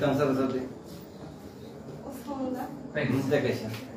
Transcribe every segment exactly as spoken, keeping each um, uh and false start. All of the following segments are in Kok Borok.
Tang sar sar de. Thanks. Thank you.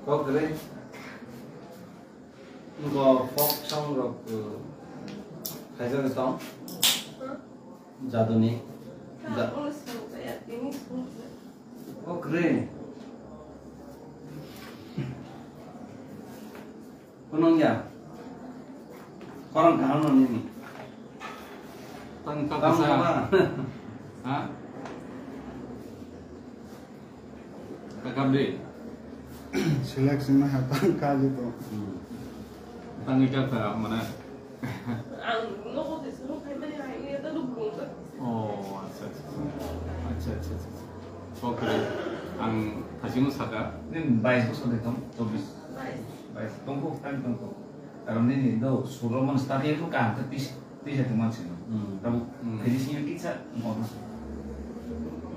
Kok kwrwi. Bo folk song rok, uh, khaijak tong. Jaduni. Ja- Kok kwrwi. Kunung ya. Korang kaham no nini. Tang Tang kasa. Apa? Ha? Kakam de. Selection na hatang kali to. Hmm. Tang ika ta mana? Ang nogo de suru kai mani ai ni ta duk bung ta. Oh, acha, acha, acha. Acha, acha, acha. Okay. Ang thajimo saka. Nin bais bosor de kam, chobis. Bais. Bais. Tongko, tang tongko. Karon nini do suro man start ye ko kam ta pis. Tei se tongma sino. Hmm. Tabuk Hmm. finishing kisa mo.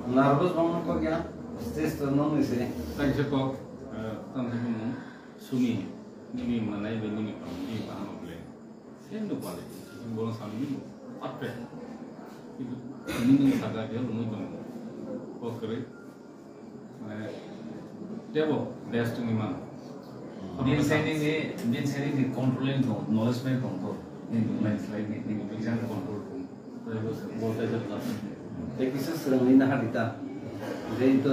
Nervous bang ko kya? Stage to nong ni se. Tang se kok, eh, tang se bumung sumi, nini manai be nini pang, nini pang mo ble. Sen do pale. Bono sami nini mo. Ape. Itu nini saka dia mo dong. Kok kere. Mane, tebo best wngwi mano. Din seni ni, din seni ni controlling tong, knowledge mai tong to. Din, din, din, din, din, din, control tong. Tei kisa swrwngwi naha rita. Tei to,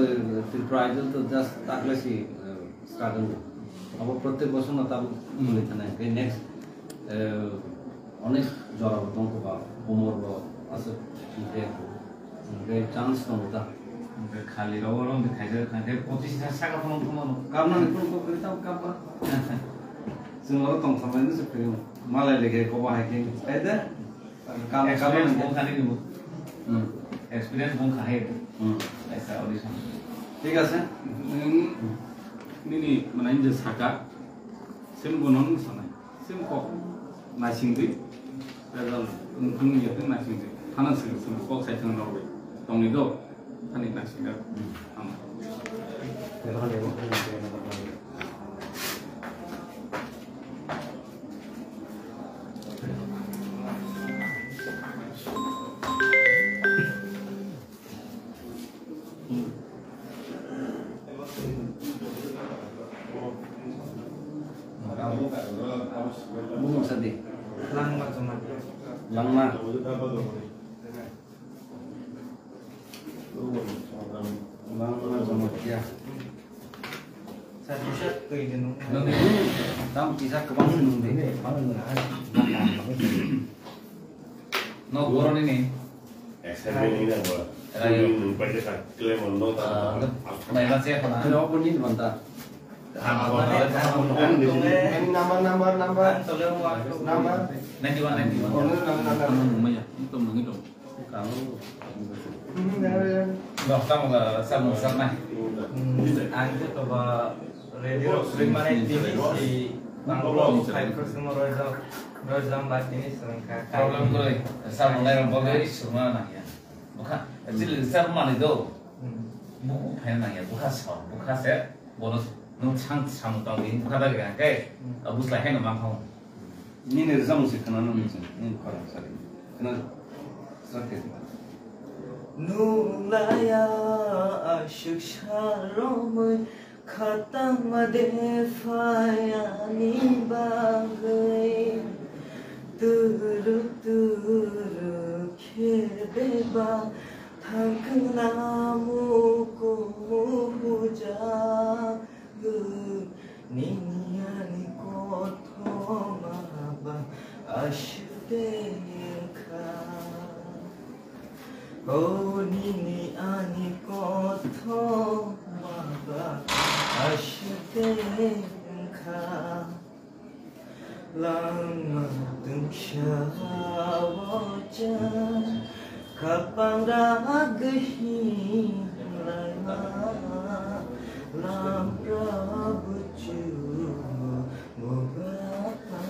Tripura Idol to just takle si, eh, start wngwi. Abo protek bosor no tabuk Hmm. Wngwi thanai. Tei next, eh, Onek jora bo tong kho ba, bumor bo aswk hwnkhe, hwnkhe chance tongo ta. Hwnkhe khali rogo rong de khaijak kha khe pochis na saka phano phano no. Kamnani phone ko kri tamo kap ba. Chwng oro tong thangmani se phirimo. Malai leke kobo hai khe. Kaide? Kam, kam experience nang bong khani ni bo. Hmm. Experience bong kha hai. Hmm. Kaisa audition. Thik ase? Nini manai je saka, sem bono nung sanai. Sem kok naisingdi, result wngthung wngya thung naisingdi. Hana sing sing kok sai thang rogwi. Tongni do, thani naisingya. Ham. Bumung sadi. Langma Jamatia. Langma. Langma Jamatia. Sir, kisa twi de nung. Nung ni tam kisa kwbang se nung de. Nok boroni ni. Excitement ni nang ba. Rai. Nung paisa sa claim on no ta. Ah, nai ba se khona. Ano ko ni banta. Number, number, number, number. Ninety one, ninety one. Oh, no, no, no, no. Ano nung maya. Itu nung itu. Kamu. Dah, kamu lah, saya mau sana. Hmm, ang itu coba radio, stream mana T V si, ang belum, saya terus nomor aja. Rojam ba tini swrwngkha. Problem kwrwi. Samung nairam bagwi swrwngna nangya. Bwkha, actually, rwchap manwi do. Hmm. Buku phaina nangya, bwkha sao, bwkha se, bono nwng chang samung tong di, bwkha dagi rang khe, hmm, a bwsla haino mang thang. Nini rwchapmung se khwnano nini se, nini khorang sari. Khwna, sari. Nung laya aswk sa romwi khatangma de phai ani bagwi. Turuk turuk khe beba thangkhwna mukumu hujagwi. Nini ani kothoma ba aswk de wngkha. O nini ani kothoma ba aswk de wngkha. Langma tungsao chwng khapang ragwi hinlaima, lam Prabhu chumo bwbapa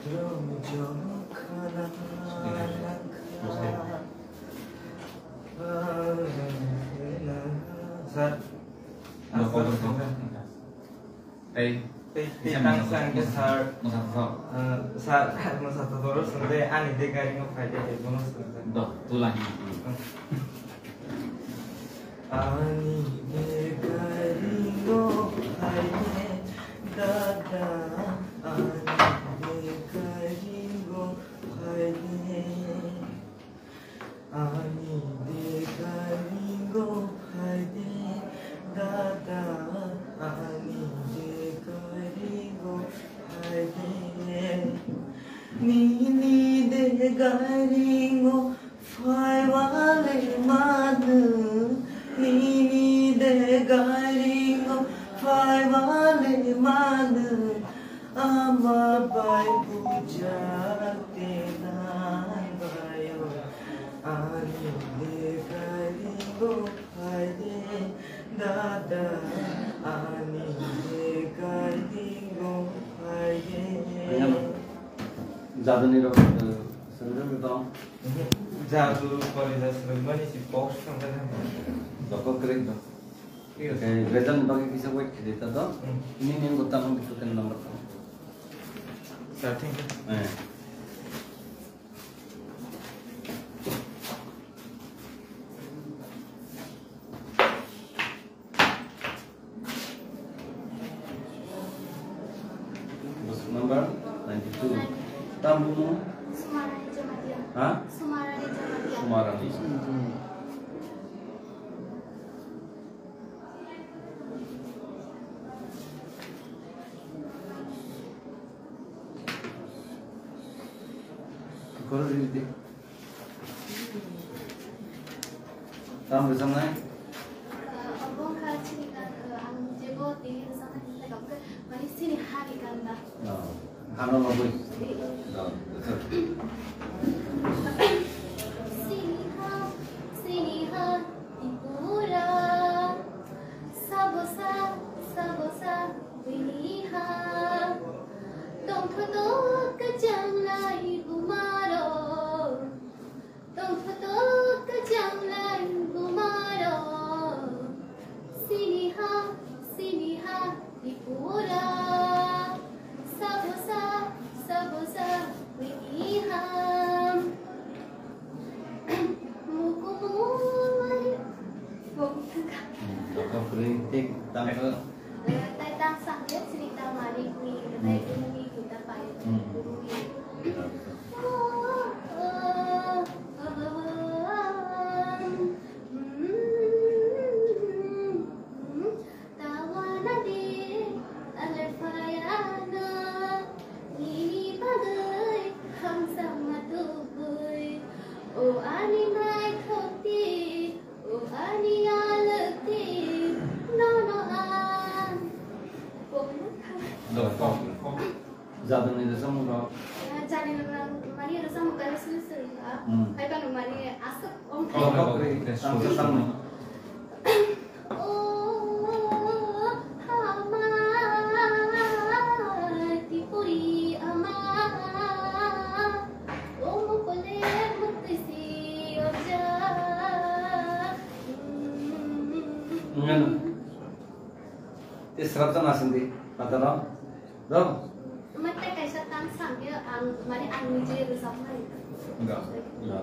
romjok khana nangkha. Sir, Tei, tei, tei tang sa hwnkhe sir, ah, sir, mwsa totoro swng de, ani de gari no phai de, bono swng de. Do, tu lang. Hmm. Ani de gari no phai de, dada, ani de gari no phai de. Ani de gari go phai de, dada, ani de gari go phai de. Nini de gari go phai wale manu, nini de gari go phai wale manu, ama bai bujak te nai bai o. Ani de gari go phai de, dada, ani de gari go phai de. Jaduni rok, eh, swngjak tong. Jadu pori da swrwngmani si box thangkha. Joko kwrwi. Thik ase. Eh, result ni bagwi kisa wait khlai ta do. Hmm. Ini ni gota mang total number tong. Sir, thank you. Eh. Bus number ninety two. Tambumu? Sumarani Jamatia. Ha? Sumarani Jamatia. Sumarani. Koro ridi. Tam rwchapnai? Obo wngkha chini gan, ang jebo tini rwchapnai hwnkhai kok khe, mane chini hani gan da. Oh, hano logoi. Di. Oh, betul. Sini ha, sini ha, Tripura. Sabo sa, sabo sa, bini ha. Tongthotok kwchang lai bumaro. Tongthotok kwchang lai bumaro. Sini ha, sini ha, Tripura. Sabo sa, sabo sa, bini ha. Mukumu mai. Mukumu. Dokok ring tik tangka. Eh, tai tang sah ya, cerita mari kui, tai Hmm. Umi kita pai. Hmm. Umi. Tawana de alfayana, nini bagwi hamsa matubui. O ani naithokti, o ani alokti, nono ang. Jaduni rwchapmung rok. Jaduni rwchapmung mani rwchapmung kaisa suri suri ha. Hmm. Hai bano mani aswk ongthai. Tangsa tangmung. O ama, Tripuri ama. Ano. Te srapjak na sindi, pataro. Do. Mate kaisa tang samya ang, mane ang nije rwchapmani. Ga. Ga.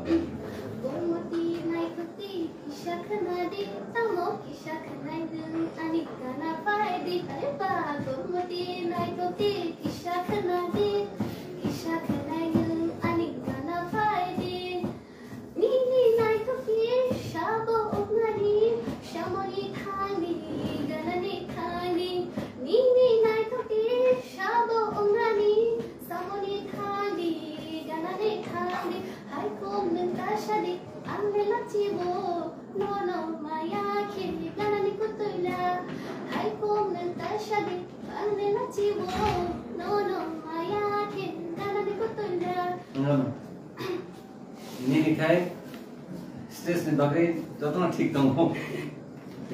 Gomoti naithokti kisa khwnadi, tamo kisa khwnai nwng ani gana phaidi. Are ba, gomoti naithokti kisa khwnadi, kisa khwnai nwng ani gana phaidi. Nini naithokti sabo wngnani, samoni thangdi, ganani thangdi. Nini naithokti sabo wngnani, samoni thangdi, ganani thangdi. Haikom nwng ta sadi, ang le lachibo, nono maya khe ganani kutui la. Haikom nwng ta sadi, ang le lachibo, nono maya khe ganani kutui la. Nini khai stage ni bagwi jotono thik tongo.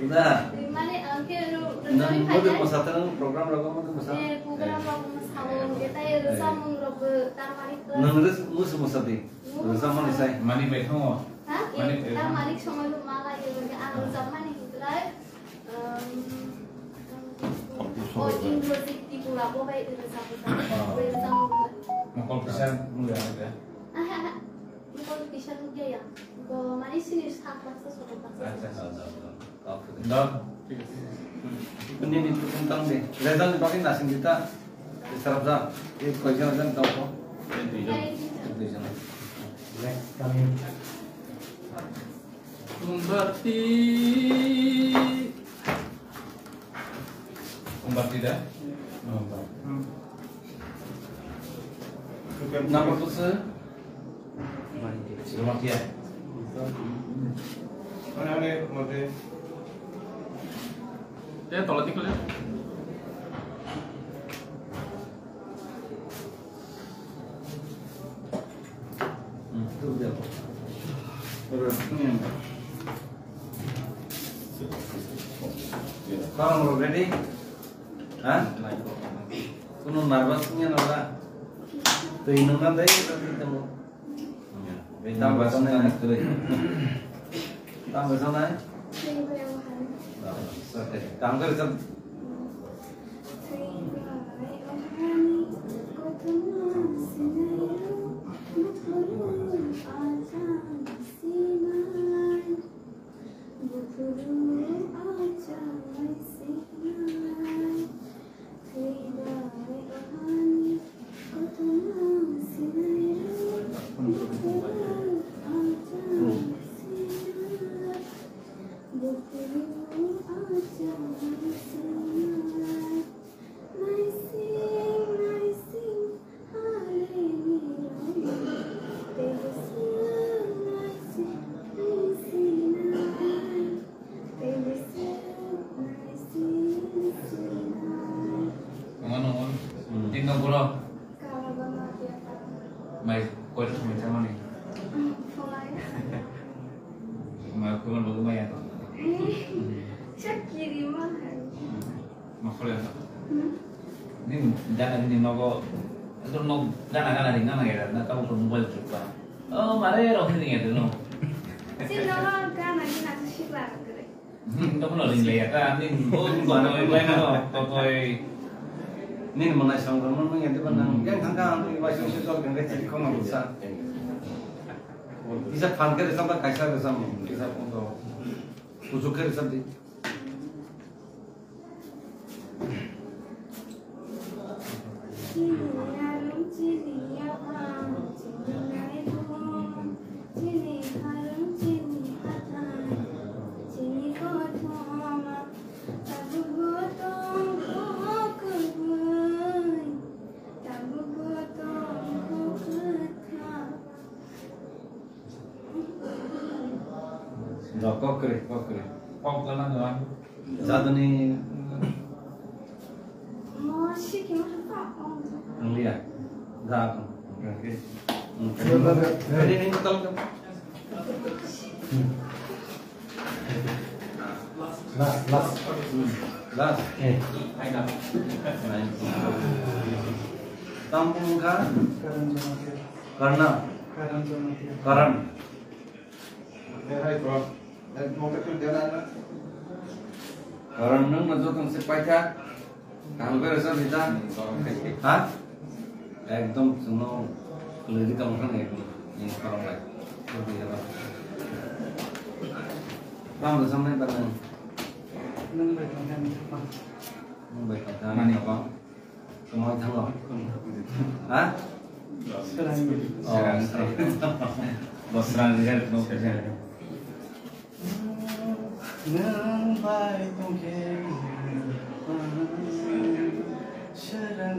Da. Mane ang khe ro-, nang rwchapwi mode phaikha. Mosa tang program rogo mode mosa. Eh, program rogo mosa o, hwnkhe tai rwchapmung rokbo tamani class. Nang rwch-, musu mosa di. Musu rwchapmani mosa. Sai. Mani bai thango. Ha? Mani bai thango. Tamani somoi bo malai, hwnkhe ang rwchapmani hwnkhe. Um, o Indrajit Tripura bo bai rwchapmung. Ah. Bai rwchapmung. Mokol kisa nungya nungya. Aha, aha. Mokol kisa nungya ya. Bo mani sini sak baksa, sotok baksa. Acha, acha, acha. Done. Nini tang de. Result ni bagwi nasing kita. Sarap ja. Ek koi jon jon tau ko. Dui jon. Dui jon. Next coming. Kumbati. Kumbati da? Number two sir. Kumbati ya? Mana ada mode? Ya, tolong dikit ya. Ready? Ha? Kuno nervous niya nora. Twi nungna dai, twi tamo. Tamo sanai. Tamo sanai. Tamo kare sam. Nongo, nongo. Hmm. Din nong boro. Mai koi to mai chamani. Mai koi nong mai ya to. Chakiri ma hai. Ma khole to. Hmm. Ning dana ning nogo. Eto nog dana gana ring gana ya na tau to mobile chukpa. Oh, mare ro ring ya to no. Si nogo gana gana sikla kare. Hmm, tamo no ring le ya ta, ning bo totoi bai na no, totoi. Ning mo nai sang ro mo nang ya de ba nang. Hmm. Yang thang ka ang bai sung se jor ganga chiri khong na sa. Kisa phan kare sa ba kaisa re sa mo, kisa pon to. Kuchuk kare sa di. Chini yarwng, chini yaphang, chini naithok, chini harwng, chini hathang, chini kothoma, tabukbo tongkho kwbwi, tabukbo tongkho kwthang. Da, kok kwrwi, kok kwrwi. Kok gana gana. Jaduni. Mo sikima hapa. Ang liya. Da, kok. Okay. Okay. Ready, ready, tolong. Last, last. Last. Eh. Tamo wngkha? Karan Jamatia. Karna. Karan Jamatia. Karan. Hey, hi, bro. Hey, mo ka tu dena na. Karon nwng no joto se paithak. Kaham khe rwchap di ta? Ha? Ekdom chwngno kwlwi di tongkha ni ekdom. Ni khorang bai. Tamo rwchapnai ba nwng? Nwng bai tongkha ni khorang. Nwng bai tongkha ni khorang. Kwmai thango. Ha? Srang. Oh, srang. Bo srang rijak no khe. Nwng bai tongkhe srang.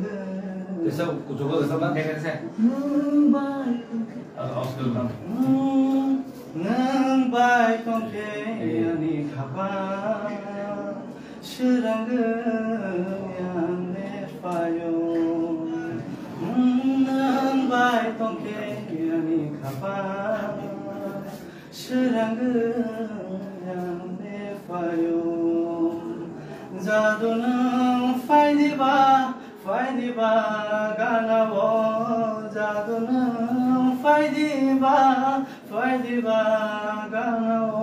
Esa kuchugo esa ba? Nwng bai tongkhe. Ah, hospital ba. Nwng bai tongkhe ani khapang. Srangwi ang le phaio, nwng bai tongkhe ani khapang. Srangwi ang le phaio, jadu nwng phai diba, phai diba gana o, jadu nwng phai diba, phai diba gana o.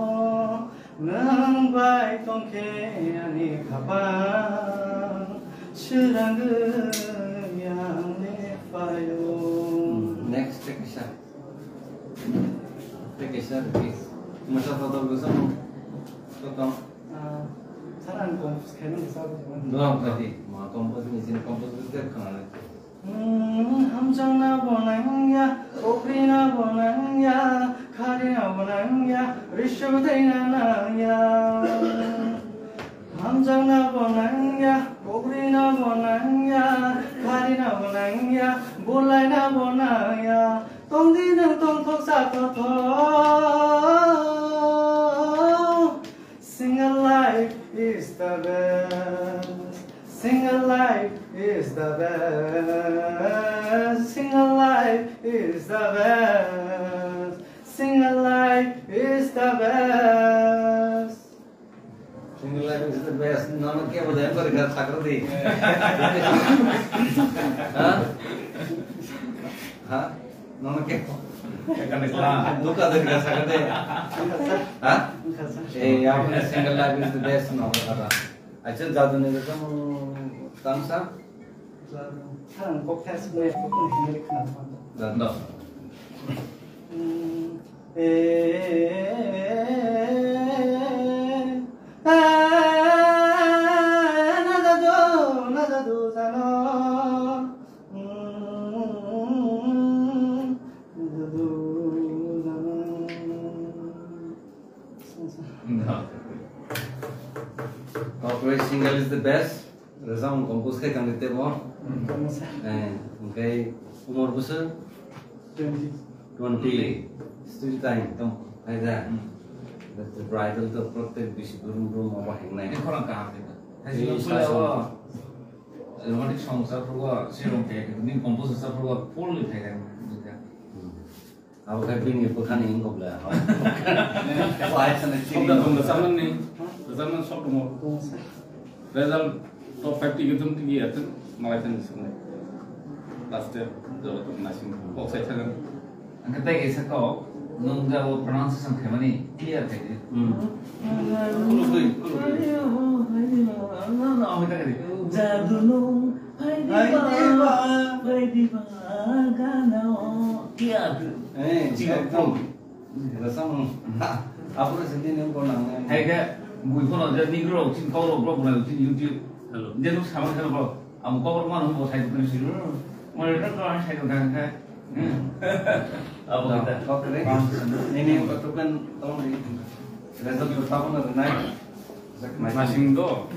Nwng bai tongkhe ani khapang, srangwi ang le phaio. Next, tei kaisa. Tei kaisa rwdi. Masa kotor kotor. Kotor. Ah, sir, ang compose khaina sa. Doang tadi, ma compose ni sini compose ni khana. Hmm, hamjakna bo nangya, kokrina bo nangya, kharina bo nangya, risho daina nangya. Hamjakna bo nangya, kokrina bo nangya, kharina bo nangya, bulaina bo nangya. Tongdi nwng tongthok sa kothok. Single life is the best. Single life is the best. Single life is the best. Single life is the best. Single life is the best. Nono ke bodo em kori kha sakra di. Ha? Ha? Nono ke? Ekane kha. Duka de kha sakra de. Ha? Eh, apne single life is the best no kha. Acha jadu ne kha mo tamsa. Ang kok thai suknai, kok ni hwnwi khna tong. Da, da. Hmm, eh, eh, na da do, na da do, jano. Hmm, na da do, jano. No. Always single is the best. Rwchapmung compose khai tongdi tebo. Hmm. Eh, hwnkhe umor bwswk? Twenty. Twenty. Still time. Tong. Hai da. Hmm. But the bridal to protect bisi brum brum obo hengnai. Ni khorang kaham khe. Hai sini sa pula song. Romantic song sa pura sirong ke ni compose sa pura full ni khai kan. Hmm. Abo khe bini bwkhani wngkok le. Wahai sana chini. Sobda tong rwchapmani, rwchapmani sob tongo. Result top five tigi thum tigi ya thung, malai thani swngnai. Last year jora tong nasing kok sai thagan. Ang khe tei kaisa kok, nwng jabo pronunciation khaimani clear khai di. Hmm. Khuluk dui, khuluk dui. Jadu nwng phai diba, phai diba, phai diba gana o. Clear. Eh, chikon ekdom. Rwchapmung. Apore se din ko nang. Hai khe bui phano je Negro rok chin kok rok blog nai chin YouTube. Hello. Je nuk samang khe blog. Amo kok rok mano bo sai ko sir. Mo re ko sai ko kan khe. Abo kita. Kok re. Ini ko tukan tolong di. Result ko tapon na nai. Masing do.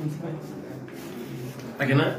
Agena.